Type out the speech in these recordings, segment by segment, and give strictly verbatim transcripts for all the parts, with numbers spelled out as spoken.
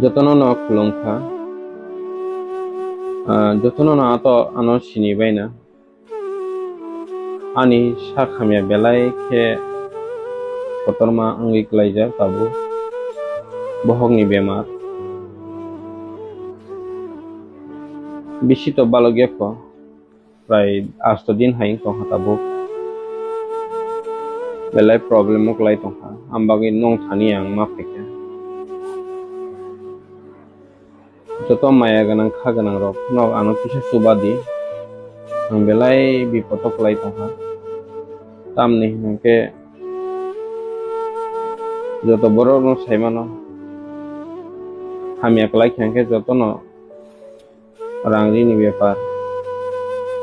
Jotono no khulumkha. Ah, jotono no ato ano sini baina. Ani sak hamya belai khe kotorma wngwi klaijak tabuk. Bohokni bemar. Bisi to balok ya kho. Prai asto din hai wng tongkha tabuk. Belai problem o kwlai tongkha. Am bagwi nong thani ang ma phaikha. Joto maya gwnang kha gwnang rok no ano kisa chuba di. Ang belai bipot o kwlai tongkha. Tamni hinkhe joto borok no sai mano. Hamya kwlai kha hinkhe joto no rang rini bepar,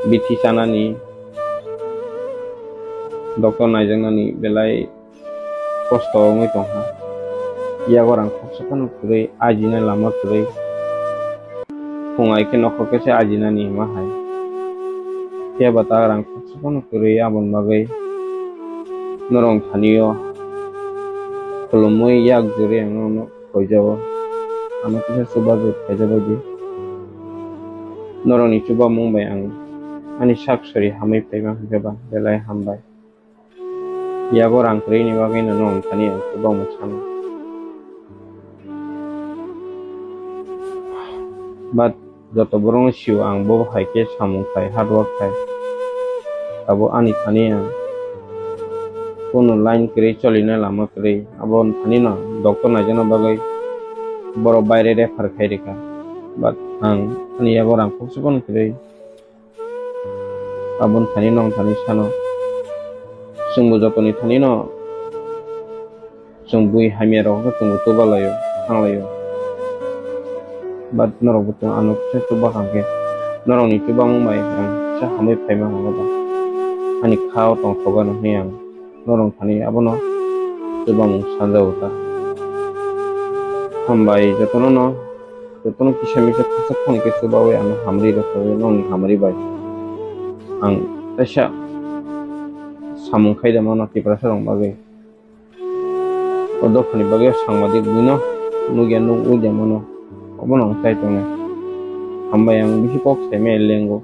bithi chanani, doctor naijaknani belai kosto wngwi tongkha. Yago rang khopsa phano kwrwi, ajina lama kwrwi. Phung ai khe nokhor khe se ajinani hima hai. Phiya ba ta rang khopsa phano kwrwi, aboni bagwi norok thani o khulumui yak juri ang nono khoijao. Ano kisa chubachu khaijak bai di. Norokni chubamung bai ang ani sak sori hamwi phaima hwnkhe ba belai hambai. Yago rang kwrwini bagwi no nwng thani ang chubamung sano. But joto borokno sio ang bo hai khe samung khai, hard work khai. Abo ani thani ang kunu line kwrwi cholina lama kwrwi. Abo thani no doctor naijakna bagwi borok baire refer khai rikha. But ang ani yago rang khopsa phano kwrwi. Aboni thani nong thani sano. Chwngbo jotoni thani no chwng bui hamya rok no chwngbo chuba laio, thang laio. But norok bo chwng ano kisa chuba kha khe, norokni chubamung bai ang kisa hamwi phaima hwnwi ba ani kha o tongthok ano hwnwi ang norok thani abono chubamung sanjago ta. Hambai jotono no, jotono kisa misa khaksa phone khe chubawi ano hamri rwkha nongni hamri bai. Ang kaisa samung khaida mano Tiprasa rok bagwi. O dophani bagwi sangbadik buino nukya nuk ujamano. Obono ang chai tongnai. Hambai ang bisi kok saimaya lengo.